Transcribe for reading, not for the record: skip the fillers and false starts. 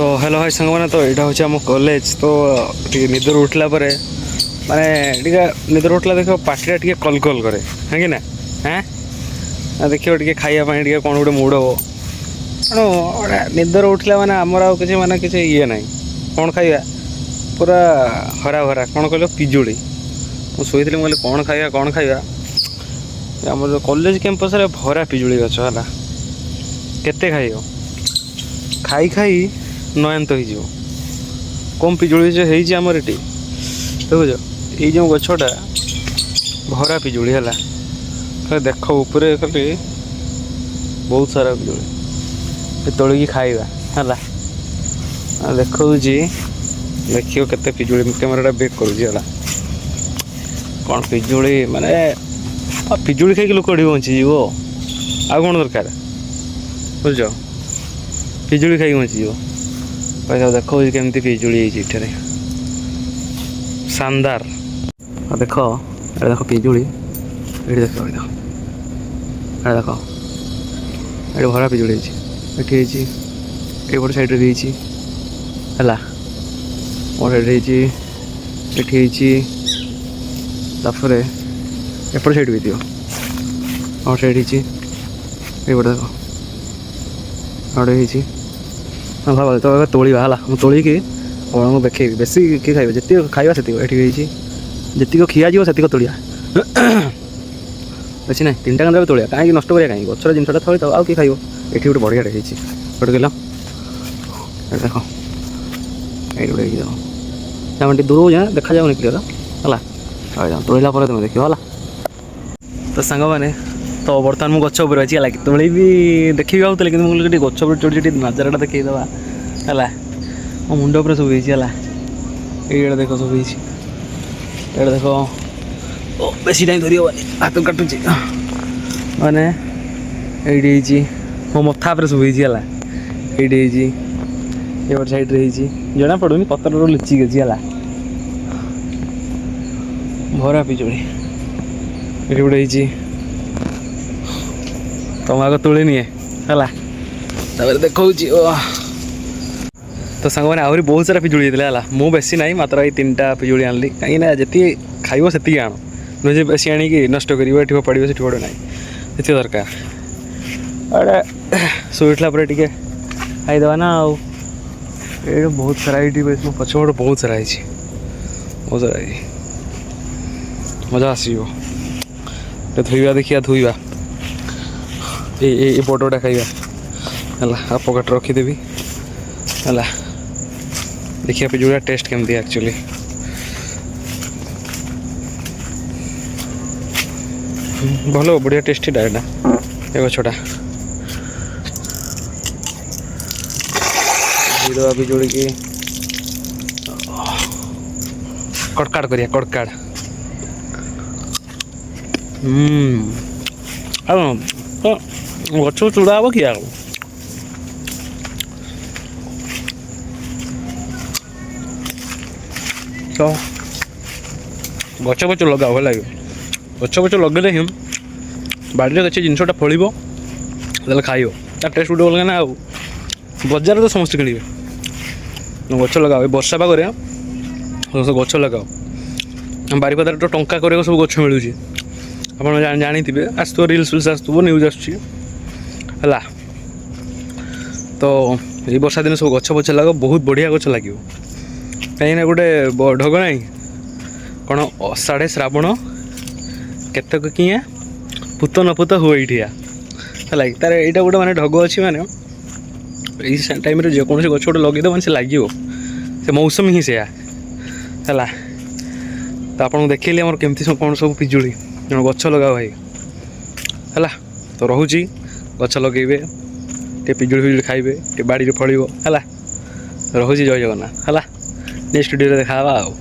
ତ hello high ସାଙ୍ଗମାନେ, ତ ଏଇଟା ହେଉଛି ଆମ କଲେଜ। ତ ଟିକେ ନିଦରୁ ଉଠିଲା ପରେ, ମାନେ ଟିକେ ନିଦରୁ ଉଠିଲା ଦେଖିବ ପାଟିଟା ଟିକେ କଲ କଲ କରେ, ହଁ କି ନା? ହଁ, ଦେଖିବ ଟିକେ ଖାଇବା ପାଇଁ ଟିକେ କ'ଣ ଗୋଟେ ମୁଡ଼ ହବ। ତେଣୁ ଗୋଟେ ନିଦରୁ ଉଠିଲା ମାନେ ଆମର ଆଉ କିଛି ମାନେ କିଛି ଇଏ ନାହିଁ। କ'ଣ ଖାଇବା? ପୁରା ହରା ଭରା। କ'ଣ କହିଲ? ପିଜୁଳି। ମୁଁ ଶୋଇଥିଲି, ମୁଁ କହିଲି କ'ଣ ଖାଇବା, କ'ଣ ଖାଇବା? ଆମର କଲେଜ କ୍ୟାମ୍ପସରେ ଭରା ପିଜୁଳି ଗଛ ହେଲା। କେତେ ଖାଇବ? ଖାଇ ଖାଇ ନୟାନ୍ତ ହେଇଯିବ। କମ୍ ପିଜୁଳି ଯେ ହେଇଛି ଆମର ଏଠି, ଦେଖୁଛ? ଏଇ ଯେଉଁ ଗଛଟା ଭରା ପିଜୁଳି ହେଲା। ଖାଲି ଦେଖ, ଉପରେ ଖାଲି ବହୁତ ସାରା ପିଜୁଳି। ଏ ତୋଳିକି ଖାଇବା ହେଲା। ଆଉ ଦେଖାଉଛି, ଦେଖିବ କେତେ ପିଜୁଳି। କ୍ୟାମେରାଟା ବେକ୍ କରୁଛି ହେଲା। କ'ଣ ପିଜୁଳି ମାନେ, ଆଉ ପିଜୁଳି ଖାଇକି ଲୋକ ଏଠି ବଞ୍ଚିଯିବ, ଆଉ କ'ଣ ଦରକାର? ବୁଝୁଛ? ପିଜୁଳି ଖାଇକି ବଞ୍ଚିଯିବ। ପଇସା ଦେଖାଉଛି କେମିତି ପିଜୁଳି ହେଇଛି ଏଠାରେ, ଶାନଦାର। ଆଉ ଦେଖ, ଏଇଟା ଦେଖ ପିଜୁଳି। ଏଇଠି ଦେଖ, ଏଇଠି ଦେଖ, ଏଇଟା ଦେଖ, ଏଇଠି ଭରା ପିଜୁଳି ହେଇଛି। ଏଠି ହେଇଛି, ଏଇପଟ ସାଇଡ଼୍ରେ ବି ହେଇଛି ହେଲା। ମୋର ଏଠି ହେଇଛି, ଏଠି ହେଇଛି, ତାପରେ ଏପଟ ସାଇଡ଼୍ ବି ଥିବ। ଆଉ ସାଇଡ଼୍ ହେଇଛି। ଏଇପଟେ ଦେଖ, ଆଉ ଗୋଟେ ହେଇଛି। ହଁ, ଭଲ ତ। ଏବେ ତୋଳିବା ହେଲା। ମୁଁ ତୋଳିକି ଆପଣଙ୍କୁ ଦେଖେଇବି। ବେଶୀ କିଏ ଖାଇବେ? ଯେତିକି ଖାଇବା ସେତିକି। ଏଠି ହେଇଛି। ଯେତିକି ଖିଆଯିବ ସେତିକି ତୋଳିବା, ବେଶୀ ନାହିଁ। ତିନିଟା କାନ୍ଦ ତୋଳିବା। କାହିଁକି ନଷ୍ଟ କରିବା? କାହିଁକି? ଗଛର ଜିନିଷଟା ଥଳି ତ ଆଉ କିଏ ଖାଇବ। ଏଠି ଗୋଟେ ବଢ଼ିଆଟେ ହେଇଛି। ଗୋଟେ କିଲୋ। ଏଠି ଦେଖ, ଏଇଠି ଗୋଟେ ହେଇଛି ଦେଖ। ଆମେ ଟିକେ ଦୂରକୁ ଯା, ଦେଖାଯାଉନି କ୍ଲିୟର ହେଲା। ଆଉ ତୋଳିଲା ପରେ ତୁମେ ଦେଖିବ ହେଲା। ତ ସାଙ୍ଗମାନେ, ତ ବର୍ତ୍ତମାନ ମୁଁ ଗଛ ଉପରେ ଅଛି ହେଲା କି। ତୋଳି ବି ଦେଖିବି ଭାବୁଥିଲି, କିନ୍ତୁ ମୁଁ କହିଲି ଟିକେ ଗଛ ଉପରେ ଚଢ଼ି ଟିକେ ନଜାରାଟା ଦେଖେଇଦେବା ହେଲା। ମୋ ମୁଣ୍ଡ ଉପରେ ସବୁ ହେଇଛି ହେଲା। ଏଇଟା ଦେଖ, ସବୁ ହେଇଛି। ଏଇଟା ଦେଖ। ଓ, ବେଶୀ ଟାଇମ୍ ଧରି ହେବନି, ହାତ କାଟୁଛି। ମାନେ ଏଇଠି ହେଇଛି, ମୋ ମଥା ଉପରେ ସବୁ ହେଇଛି ହେଲା। ଏଇଠି ହେଇଛି, ଏପଟ ସାଇଡ଼୍ରେ ହେଇଛି, ଜଣା ପଡ଼ୁନି, ପତ୍ରରୁ ଲୁଚିକି ଅଛି ହେଲା। ଭରା ପିଜୁଳି। ଏଠି ଗୋଟେ ହେଇଛି। ତମ ଆଗ ତୋଳି ନିଏ ହେଲା, ତାପରେ ଦେଖାଉଛି। ଓ, ତ ସାଙ୍ଗମାନେ, ଆହୁରି ବହୁତ ସାରା ପିଜୁଳି ହେଇଥିଲା ହେଲା। ମୁଁ ବେଶୀ ନାହିଁ, ମାତ୍ର ଏଇ ତିନିଟା ପିଜୁଳି ଆଣିଲି। କାହିଁକିନା ଯେତିକି ଖାଇବ ସେତିକି ଆଣ, ନୁହେଁ ଯେ ବେଶୀ ଆଣିକି ନଷ୍ଟ କରିବ, ଏଠି ଫୋପାଡ଼ିବ, ସେଠି ଫୋପାଡ଼ିବ। ନାହିଁ, ସେତିକି ଦରକାର। ଏଇଟା ଶୋଇ ଉଠିଲା ପରେ ଟିକେ ଖାଇଦେବା ନା। ଆଉ ଏଇଠି ବହୁତ ସାରା, ଏଇଠି ମୋ ପଛପଟେ ବହୁତ ସାରା ହେଇଛି, ବହୁତ ସାରା ହେଇଛି। ମଜା ଆସିଯିବ। ଟିକେ ଧୋଇବା, ଦେଖିବା, ଧୋଇବା। ଏଇ ଏଇ ଏ ବଡ଼ଟା ଖାଇବା ହେଲା। ଆଉ ପକେଟ୍ ରଖିଦେବି ହେଲା। ଦେଖିବା ପିଜୁଳିଟା ଟେଷ୍ଟ କେମିତି ଆକ୍ଚୁଆଲି। ଭଲ, ବଢ଼ିଆ ଟେଷ୍ଟିଟା ଏଇଟା। ଏ ଗଛଟା ଧୋଇଦେବା ପିଜୁଳିକି, କଡ଼କାଡ଼ କରିବା, କଡ଼କାଡ଼। ଆଉ କ'ଣ ଗଛ ଚୂଡ଼ା ହବ କି ଆଉ? ତ ଗଛ ଫଛ ଲଗାଅ ହେଲା କି। ଗଛ ଫଛ ଲଗେଇଲେ ହିଁ ବାଡ଼ିରେ କିଛି ଜିନିଷଟା ଫଳିବ, ତାହେଲେ ଖାଇବ, ତା ଟେଷ୍ଟ ଗୋଟେ ଅଲଗା ନା। ଆଉ ବଜାରରେ ତ ସମସ୍ତେ କିଣିବେ। ଗଛ ଲଗାଅ, ଏ ବର୍ଷା ପାଗରେ ସମସ୍ତେ ଗଛ ଲଗାଅ। ଆମ ବାରିପଦାରେ ତ ଟଙ୍କା କରିବାକୁ ସବୁ ଗଛ ମିଳୁଛି। ଆପଣ ଜାଣିଥିବେ, ଆସୁଥିବ, ରିଲ୍ସ ଫିଲ୍ସ ଆସୁଥିବ, ନ୍ୟୁଜ୍ ଆସୁଛି ହେଲା। ତ ଏଇ ବର୍ଷା ଦିନ ସବୁ ଗଛ ଫଛ ଲଗାଅ, ବହୁତ ବଢ଼ିଆ ଗଛ ଲାଗିବ। କାହିଁକିନା ଗୋଟେ ଢଗ ନାହିଁ କ'ଣ, ଅଷାଢ଼େ ଶ୍ରାବଣ କେତେକ କିଆଁ, ପୁତ ନ ପୁତ ହୁଏ ଏଇଠିଆ, ହେଲା କି? ତାର ଏଇଟା ଗୋଟେ ମାନେ ଢଗ ଅଛି। ମାନେ ଏଇ ଟାଇମ୍ରେ ଯେକୌଣସି ଗଛ ଗୋଟେ ଲଗେଇଦେବ, ମାନେ ସେ ଲାଗିବ। ସେ ମୌସୁମୀ ହିଁ ସେୟା ହେଲା। ତ ଆପଣଙ୍କୁ ଦେଖେଇଲି ଆମର କେମିତି ସବୁ କ'ଣ ସବୁ ପିଜୁଳି। ତେଣୁ ଗଛ ଲଗାଅ ଭାଇ ହେଲା। ତ ରହୁଛି। ଗଛ ଲଗେଇବେ, ଟିକେ ପିଜୁଳି ଫିଜୁଳି ଖାଇବେ, ଟିକେ ବାଡ଼ିରେ ଫଳିବ ହେଲା। ରହୁଛି, ଜୟ ଜଗନ୍ନାଥ ହେଲା। ନେକ୍ସଟ ଭିଡ଼ିଓରେ ଦେଖା ହେବା ଆଉ।